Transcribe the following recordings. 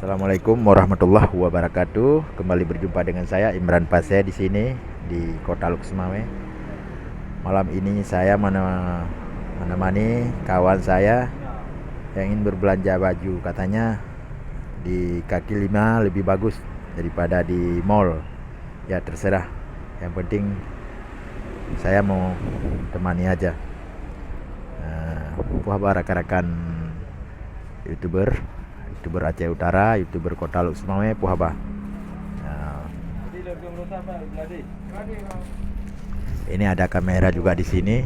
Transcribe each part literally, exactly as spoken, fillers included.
Assalamualaikum warahmatullahi wabarakatuh. Kembali berjumpa dengan saya, Imran Pasé, di sini di Kota Lhokseumawe. Malam ini saya mene-, menemani kawan saya yang ingin berbelanja baju. Katanya di kaki lima lebih bagus daripada di mall. Ya, terserah. Yang penting saya mau temani aja. Eh, puah bah rakan-rakan YouTuber, YouTuber Aceh Utara, YouTuber Kota Lhokseumawe, puah bah. Eh, ini ada kamera juga di sini.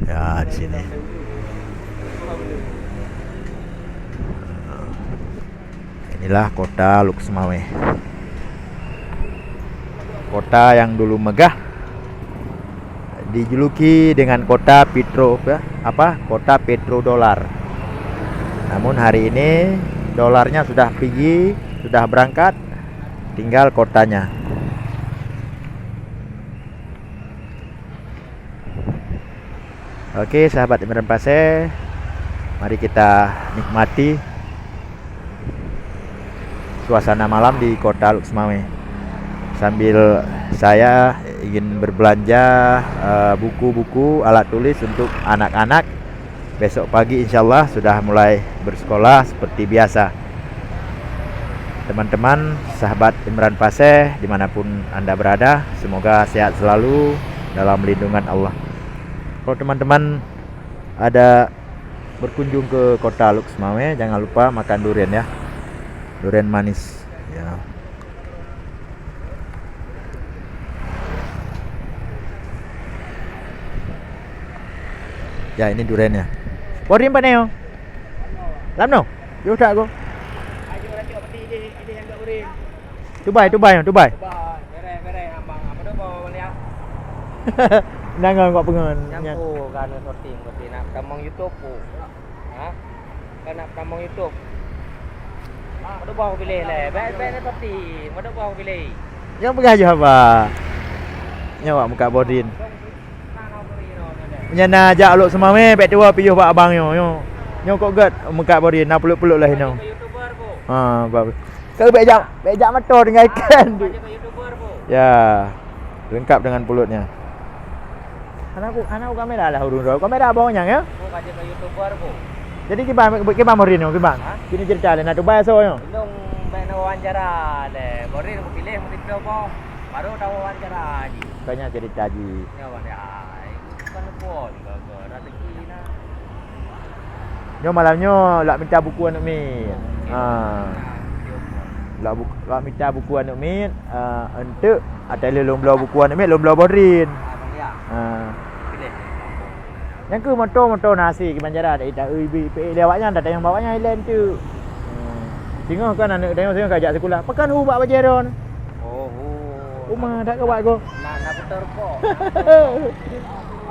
Ya, di sini. Inilah Kota Lhokseumawe. Kota yang dulu megah, dijuluki dengan kota petro, apa? Kota petrodolar. Namun hari ini dolarnya sudah pergi, sudah berangkat, tinggal kotanya. Oke, sahabat Imran Pasé, mari kita nikmati suasana malam di Kota Lhokseumawe. Sambil saya ingin berbelanja, eh, buku-buku, alat tulis untuk anak-anak. Besok pagi, insya Allah, sudah mulai bersekolah seperti biasa. Teman-teman, sahabat Imran Pasé, dimanapun Anda berada, semoga sehat selalu dalam lindungan Allah. Kalau teman-teman ada berkunjung ke Kota Lhokseumawe, jangan lupa makan durian, ya. Durian manis, ya. Ya, ini duriannya. Boring pat nyoe? Lam noh? Yoh that ko. Tubai, tubai, tubai. Tubai, bereh, bereh, abang. Apa tu, bawa balik, ah? Jangan kau pengen. Nyang ku kan syuting, berarti nak tamong YouTube ku. Ha? Kau nak tamong YouTube? Mak, dua boh pilih leh. Baik, baik ni pati. Mak, dua boh pilih. Nyang peugah je haba. Nyoe awak muka bodin. Nyan na jak Lhokseumawe, bèk tuwoe piôh bak abang nyoe, nyoe. Nyoe kok gèt muka bodin, na peluk-peluk lah inoe. Ha, ba-, kau bèk jak, bèk jak moto tinggai ikan. Ya, lengkap dengan pulutnya. Hana ku, hana ku kamera lah ureueng droe. Kamera abang nyang, ya? Bukan je ke YouTuber, Bu. Jadi kiban, kiban Morin nyoe, kiban? Ha? Kini cerita lain, na tubai asoe nyoe. Ilong baik na wawancara leh. Morin ku pilih meuti boh. Baru tahu wawancara ji. Bukannya cerita ji. Ya, Bang, ya. Bukan pun, gaga rezeki nah. Nyoe malam nyoe lak mita buku aneuk miet. Ha. Lak bu-, lak mita buku aneuk miet, ha, enteuk atai lheueh lôn bloe buku aneuk miet, lôn bloe boh drin. Ha. Nyang keuh moto-moto na hase kiban jara dak ita, eu, ibi, ipe, lé awaknyan, dak tanyong bak awaknyan ilèe enteuk. Ha. Singoh kan aneuk tanyong singoh ka jak sikula. Pakon hu bak bajèe droeneuh? Oh, hu. Uma dak keuh bak goh. Nah, nah, beutôi rukok.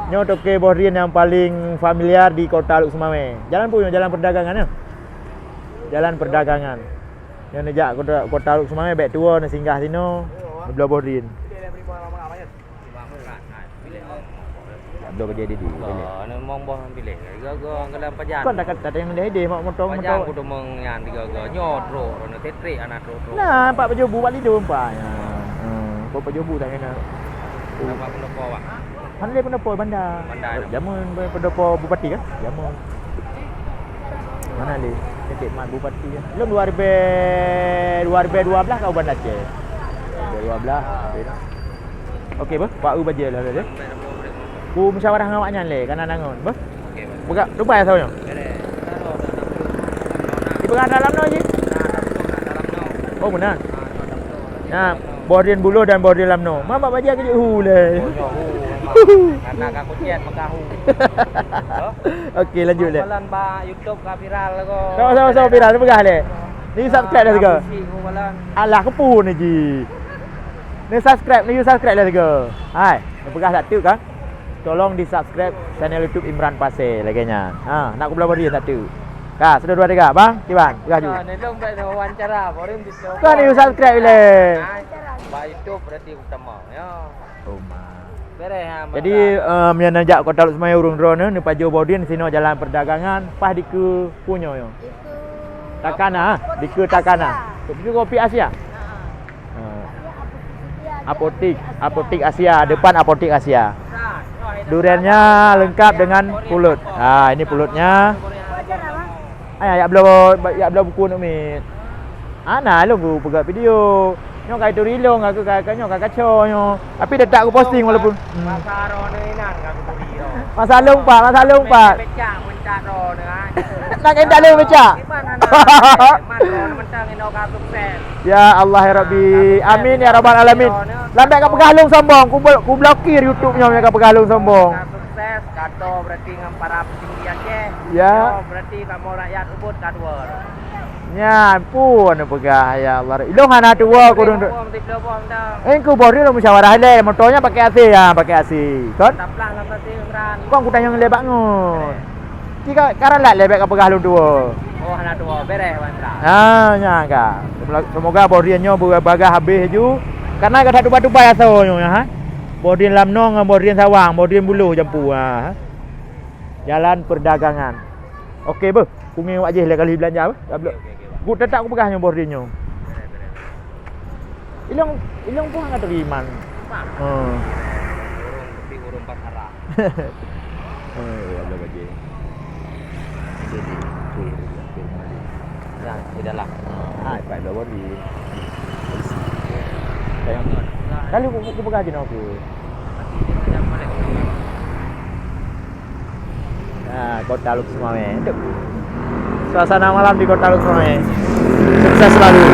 Nyoe toke boh drin nyang paleng familiar di Kota Lhokseumawe. Jalan peue nyoe? Jalan Perdagangan, ya? Jalan Perdagangan. Nyoe neujak Kota, Kota Lhokseumawe, bèk tuwoe neusinggah sinoe, neubloe boh drin. Bloe bajèe di, di. Oh, ni mong boh pilih. Gaga galam pajan. Kon dak, dak yang deh, deh, mak motong, pajan motong. Ku tu meng nyan tiga ga. Nyoe trok, rono tetrik anak trok, trok. Nah, empat baju bu bak lido empat. Ya. Hmm, kok baju bu tak kena. Kenapa pendopo, Bang? Mana dia pendopo bandar? Bandar. Jamun pendopo bupati kan? Jamun. Mana le? Titik mat bupati kan? Lom dua ribu, dua ribu dua belas kau Banda Aceh. Dua ribu dua belas. Okey, bah. Pak U baja lah tadi. Ku musyawarah ngon awaknyan lé, kana nangon, bah. Okey, bah. Buka, tupai asal nyoe. Boleh. Di peugah dalam nyoe ji. Oh, beuna. Nah, boh drin buloh dan boh drin lam nyoe. Mamak baja keu hu lé. Oh, nyoe hu, memang. Karena ka kucian meukahu. Okey, lanjut lé. Jalan ba YouTube ka viral ko. Sama-sama viral, peugah lé. Ni subscribe dah tiga. Alah, kepun ni ji. Ni subscribe, ni subscribe dah tiga. Hai, ni peugah tak tu kan? Tolong di-subscribe channel YouTube Imran Pasé lagèe nyan. Ha, nak kubloe bagi satu. Ka, satu, dua, tiga. Bang, kiban, peugah ju. Ka, ni lom bèk wawancara, boring di. Ka ni subscribe lé. Ba YouTube berarti utama, ya. Oh, ma. Bereh, ha. Jadi, em, nyang neujak Kota Lhokseumawe ureueng droeneuh, neupajoh boh drin sinoe Jalan Perdagangan, paih dikeue punyo nyoe. Itu Takana, dikeue Takana. Kopi, kopi Asia. Ha. Apotik, Apotik Asia, depan Apotik Asia. Duriannya lengkap dengan pulut. Ha, ini pulutnya. Ayah, yak bloe, yak bloe buku untuk mit. Ana lôn ku peugah video. Nyoe ka ituri lôn, aku ka, ka nyoe ka kaco nyoe. Tapi tetap aku posting walaupun, hmm. Masa droeneuh inan ka kuturi lôn. Masa lôn pat, masa lôn pat. Becak puncak droeneuh, ah. Nak kena lôn becak. Di mana nak? Man droeneuh mentang ino ka sukses. Ya Allah ya Rabbi. Amin ya rabbal alamin. Lambat ka peugah lôn sombong, ku blo-, ku blokir YouTube nyoe ka peugah lôn sombong. Ka sukses, gadoh berarti ngon para petinggi Aceh. Ya. Nyoe berarti kamoe rakyat Ubud ka tuwo. Nyan pun peugah, ya Allah. Ilong hana tuwo kurung tu. Bom, tiga puluh bom dah. Eh, ku boh dulu musyawarah le, motornya pakai A C ya, pakai A C. Kon? Taplah lam A C Imran. Kon ku tanyong le bak ngon. Tiga karan lak le bak ka peugah lôn tuwo. Oh, hana tuwo, bereh wan Imran. Ha, nya ka. Semoga boh durian nyoe bagah habéh ju. Karena ka tuba-tuba aso nyoe ha. Boh durian lam nong ngon boh durian sawang, boh durian buloh jampu ha. Jalan perdagangan. Oke beuh, ku ngieng wak jih lé kali belanja beuh. Oke, oke, oke, Bang. Ku tetap ku peugah nyoe boh deh nyoe. Ilong, ilong pun hana teriman. Bang. Hmm. Urung tapi urung pasara. Oh, ya Allah bagi. Jadi, tu, tu, tu, tu. Nah, di dalam. Ah, empat belas bodi. Sayang. Kali ku, ku peugah je nak ke. Nah, Kota Lhokseumawe. Itu. Suasana malam di Kota Lhokseumawe. Sukses selalu.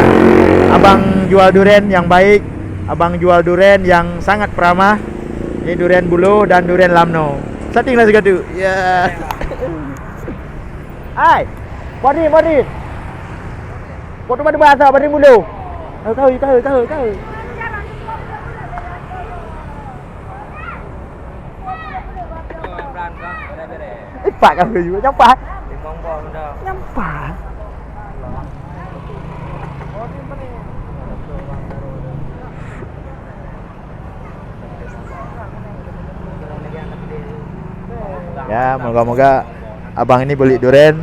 Abang jual duren yang baik, abang jual duren yang sangat peramah. Ini duren buloh dan duren lamno. Setting lah segatu. Ya. Hai. Bodi, bodi. Kau tu pada bahasa bodi buloh. Tahu, tahu, tahu, tahu. Ipak kau juga nyampah. Nyampah. Ya, moga-moga abang ini beli duren